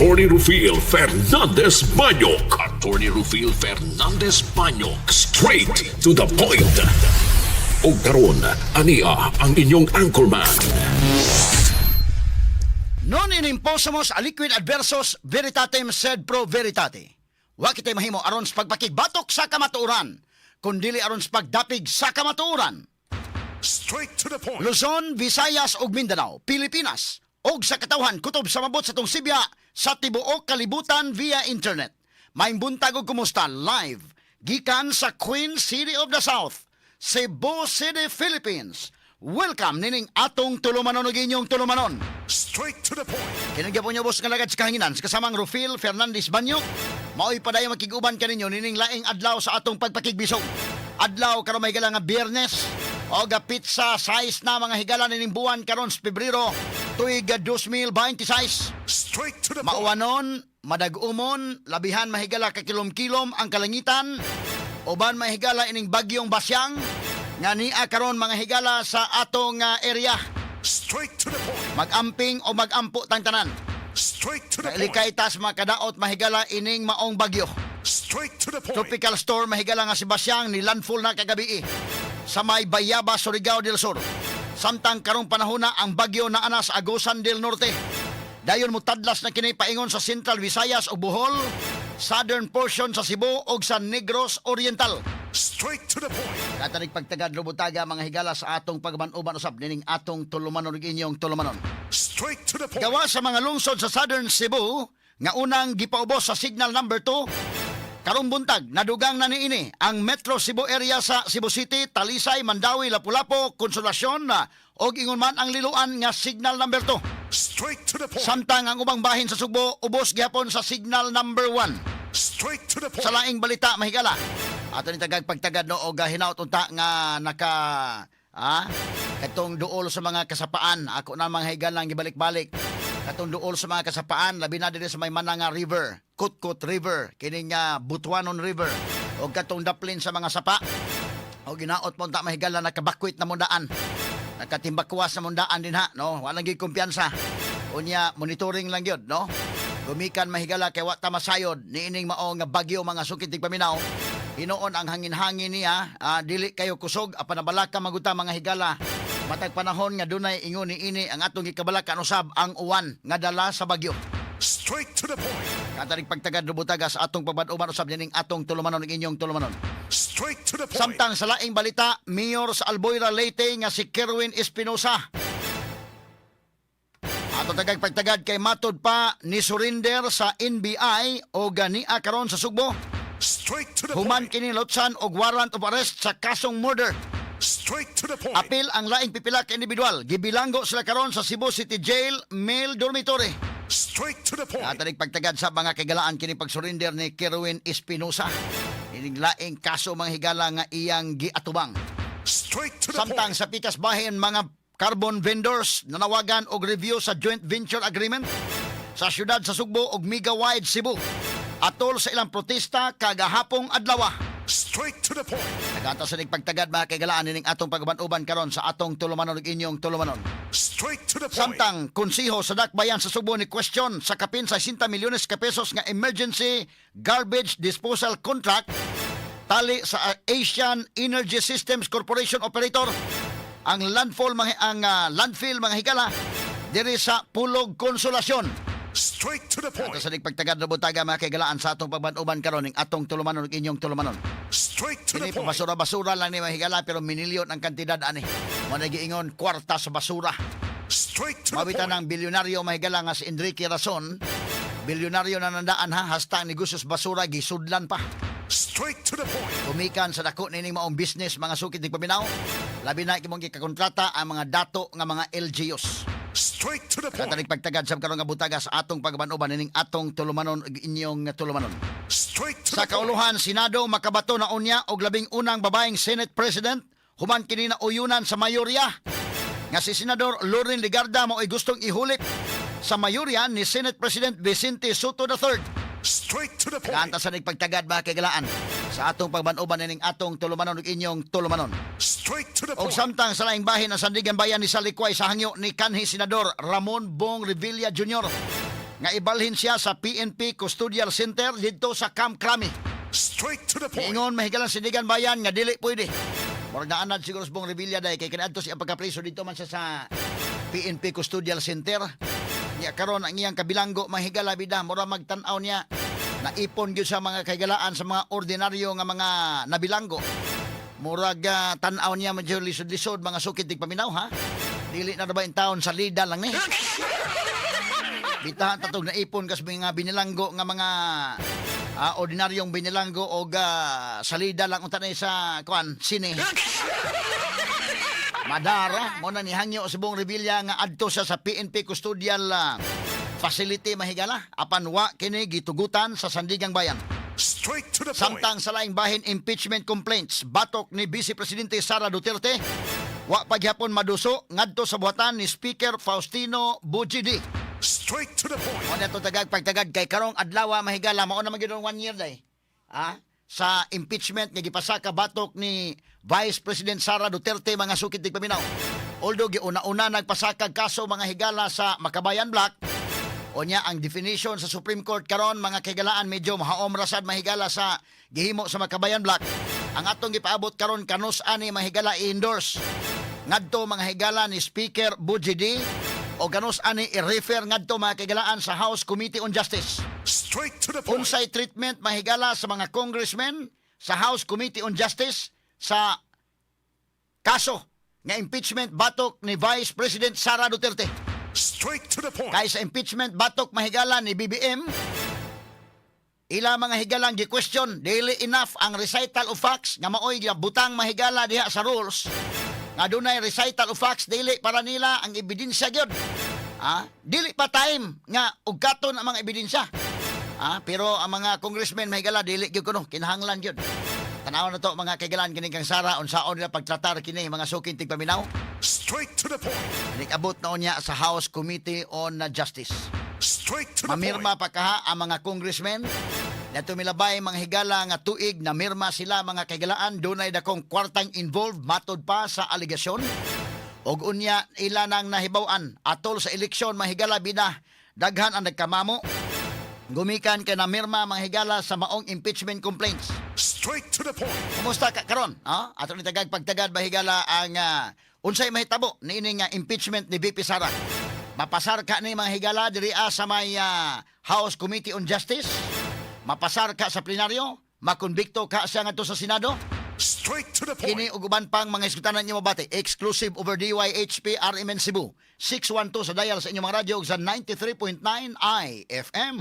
Attorney Rufil Fernandez Banyok. Attorney Rufil Fernandez Banyok. Straight to the point. Og karon, ania ang inyong anchorman. Non in imposumus aliquid adversus veritatem sed pro veritate. Wa kitay mahimo aron sa pagpakigbatok sa kamatuoran, kundili aron sa pagdapig sa kamatuoran. Straight to the point. Luzon, Visayas ug Mindanao, Pilipinas ug sa katawhan kutob sa mabot sa atong sibya sa tibuok kalibutan via internet. Maayong buntag ug kumusta live gikan sa Queen City of the South, Cebu City, Philippines. Welcome nining atong tulumanon ug inyong tulumanon. Straight to the point. Kini gyapon inyong boss nga lagad sa kahanginan sa kasamang Rufil Fernandez Banyok. Maoy padayon makig-uban kaninyo nining laing adlaw sa atong pagpakigbisog. Adlaw karon, mga higala, nga Biyernes o ga petsa 6 na, mga higala, nining buwan karon sa Pebrero tuig 2026. Straight to the point. Mauwanon, madag-umon, labihan, mahigala, kakilom-kilom ang kalangitan. Uban, mahigala, ining bagyong Basyang nga nia karon, mga higala, sa atong area. Straight to the point. Magamping o magampo tang tanan. Straight to the point. Likay tas makadaot, mahigala, ining maong bagyo. Straight to the point. Tropical storm, mahigala, nga si Basyang ni landfall na kagabi sa may Bayabas, Surigao del Sur. Samtang karong panahon na ang bagyo naa na sa Agusan del Norte. Dayon mutadlas na kini paingon sa Central Visayas ug Bohol, southern portion sa Cebu ug sa Negros Oriental. Straight to the point. Katanig pagtagad lubutaga, mga higala, sa atong pagban-uban usab nining atong tulumanon ug inyong tulumanon. Straight to the point. Gawa sa mga lungsod sa Southern Cebu nga unang gipaubos sa signal number 2 karong buntag, nadugang na niini ang Metro Cebu area sa Cebu City, Talisay, Mandaue, Lapu-Lapu, Consolacion ug ingon man ang Liloan nga signal number 2. Straight to the point. Samtang ang ubang bahin sa Sugbo ubos gihapon sa signal number 1. Straight to the point. Sa laing balita, mahigala, ato ni tagag pagtagad no og hinaut unta nga naka katong duol sa mga kasapaan. Ako na, mga higala, lang gibalik-balik katong duol sa mga kasapaan, labi na diri sa may Mananga River, Kutkut River, kini nga Butuanon River og katong daplin sa mga sapa. Og ginaot mo unta, mahigala, nakabakwit na mundaan, nakatimbakwas na mundaan din ha, no? Walang gyud kumpiyansa. Unya, monitoring lang gyud, no? Gumikan, mahigala, kay wa ta masayod niining mao nga bagyo, mga sukit paminaw. Hinuon ang hangin-hangin niya, dili kayo kusog apan nabalaka maguta, mga higala. Matag panahon nga dunay ingon niini, ang atong gikabalakan usab ang uwan nga dala sa bagyo. Straight to the point. Katarig pagtagad lubutaga sa atong pagbad-uban usab nining atong tulumanon ug inyong tulumanon. Straight to the point. Samtang sa laing balita, Mayor sa Albuera, Leyte nga si Kerwin Espinosa. Ato tagag pagtagad kay matod pa ni surrender sa NBI o gania karon sa Sugbo. Straight to the Human point. kini lutsan og warrant of arrest sa kasong murder. Straight to the point. Apil ang laing pipila ka individual. Gibilanggo sila karon sa Cebu City Jail Male Dormitory. Straight to the point. Atanig pagtagad sa mga kagalaan kini pag-surrender ni Kerwin Espinosa. Ining laing kaso, mga higala, nga iyang giatubang. Straight to the Samtang point. sa pikas bahin, mga carbon vendors nanawagan og review sa joint venture agreement sa syudad sa Sugbo ug Megawide Cebu. Atol sa ilang protesta kagahapong adlaw. Straight to the point. Nagata sa pagtagad, mga kagalaan, nining atong pagban-uban karon sa atong tulumanon ug inyong tulumanon. Straight to the point. Samtang konseho sa Dakbayan sa Sugbo ni question sa kapin sa 60 milyones ka pesos nga emergency garbage disposal contract tali sa Asian Energy Systems Corporation operator ang landfill, mga higala, diri sa Pulog Consolacion. Straight to the point. Ato sa pagtagad na butaga, mga kaigalaan, sa atong pagban-uban karon ning atong tulumanon ug inyong tulumanon. Straight to Kini the point. basura-basura lang ni, mga higala, pero minilyon ang kantidad ani. Mo giingon kwarta sa basura. Straight to the Mabitan point. ng bilyonaryo, mahigala, nga si Enrique Razon. Bilyonaryo na nandaan ha, hasta ang negosyo sa basura gisudlan pa. Straight to the point. Gumikan sa dako nining maong business, mga sukit ni paminaw. Labi na kimong gikakontrata ang mga dato nga mga LGUs. Straight to the point. Katanig pagtagad sa karon nga butaga sa atong pagban-uban nining atong tulumanon ug inyong tulumanon. Straight to Sa the point. kauluhan, Senado makabato na unya og labing unang babaeng Senate President human kini na uyunan sa mayorya. Nga si Senador Loren Legarda mao'y gustong ihulit sa mayorya ni Senate President Vicente Sotto III. Straight to the point. Kaanta sa nagpagtagad, mga kagalaan, sa atong pagban-uban nining atong tulumanon ug inyong tulumanon. Straight to the Og point. samtang sa laing bahin, ang Sandigan Bayan ni Salikway sa hangyo ni kanhi Senador Ramon Bong Revilla Jr. nga ibalhin siya sa PNP Custodial Center didto sa Camp Crame. Straight to the point. Ingon, mahigala, Sandigan Bayan nga dili pwede. Murag naanad siguro sa Bong Revilla dahil kay kaniadto siya pagkapreso dito man siya sa PNP Custodial Center. Niya karon ang iyang kabilanggo, mahigala bida, mura magtan-aw niya naipon gyud sa mga kahigalaan sa mga ordinaryo nga mga nabilanggo. Murag tan-aw niya medyo lisod-lisod, mga sukit tigpaminaw, ha. Dili na ba in town sa lida lang ni. Bitahan tatog naipon kas mga binilanggo nga mga ordinaryong binilanggo og salida lang unta na sa kuan sine. Madara mo na ni hangyo sa Bong Revilla nga adto siya sa PNP Custodial Facility, mahigala, apan wa kini gitugutan sa Sandigang Bayan. Straight to the point. Samtang sa laing bahin, impeachment complaints batok ni Vice Presidente Sara Duterte wa pagyapon maduso ngadto sa buhatan ni Speaker Faustino Bojie Dy. Straight to the point. Mo na to tagag pagtagad kay karong adlaw, mahigala, mao na man gyud ang one year day. Sa impeachment nga gipasaka batok ni Vice President Sara Duterte, mga sukit tigpaminaw. Although giuna-una nagpasakag kaso, mga higala, sa Makabayan Bloc. Unya ang definition sa Supreme Court karon, mga kahigalaan, medyo mahaom rasad, mahigala, sa gihimo sa Makabayan Bloc. Ang atong gipaabot karon, kanus ani, mahigala, i-endorse ngadto, mga higala, ni Speaker Bojie Dy o kanus ani i-refer ngadto, mga kahigalaan, sa House Committee on Justice. Straight to the point. Unsay treatment, mahigala, sa mga congressmen sa House Committee on Justice sa kaso nga impeachment batok ni Vice President Sara Duterte? Straight to the point. Kay sa impeachment batok, mahigala, ni BBM, ila, mga higalang, gi-question dili enough ang recital of facts nga maoy butang, mahigala, diha sa rules nga dunay recital of facts. Dili para nila ang ebidensya gyud. Dili pa time nga ugkaton ang mga ebidensya. Pero ang mga congressmen, mahigala, dili gyud kuno kinahanglan gyud. Tanaw na to, mga kahigalaan, kini kang Sara, unsaon nila pagtratar kini, mga suking tigpaminaw. Straight to the point. Nikabot na unya sa House Committee on Justice. Straight to the point. Mamirma pa kaha ang mga congressmen na tumilabay, mga higala, nga tuig na mirma sila, mga kahigalaan, dunay dakong kwartang involved matod pa sa aligasyon. Og unya ila nang nahibaw-an atol sa eleksyon, mahigala bida, daghan ang nagkamamo gumikan kay namirma, mga higala, sa maong impeachment complaints. Straight to the point. Kumusta ka karon? Ha? Ato ni tagag pagtagad, mahigala, ang unsay mahitabo niini nga impeachment ni VP Sara. Mapasar ka ni, mga higala, diri sa may House Committee on Justice? Mapasar ka sa plenaryo? Makonbikto ka siya ngadto sa Senado? Straight to the point. Kini ug uban pang mga isgutanan niyo mabati exclusive over DYHP RMN Cebu 612 sa dial sa inyong mga radyo ug sa 93.9 IFM.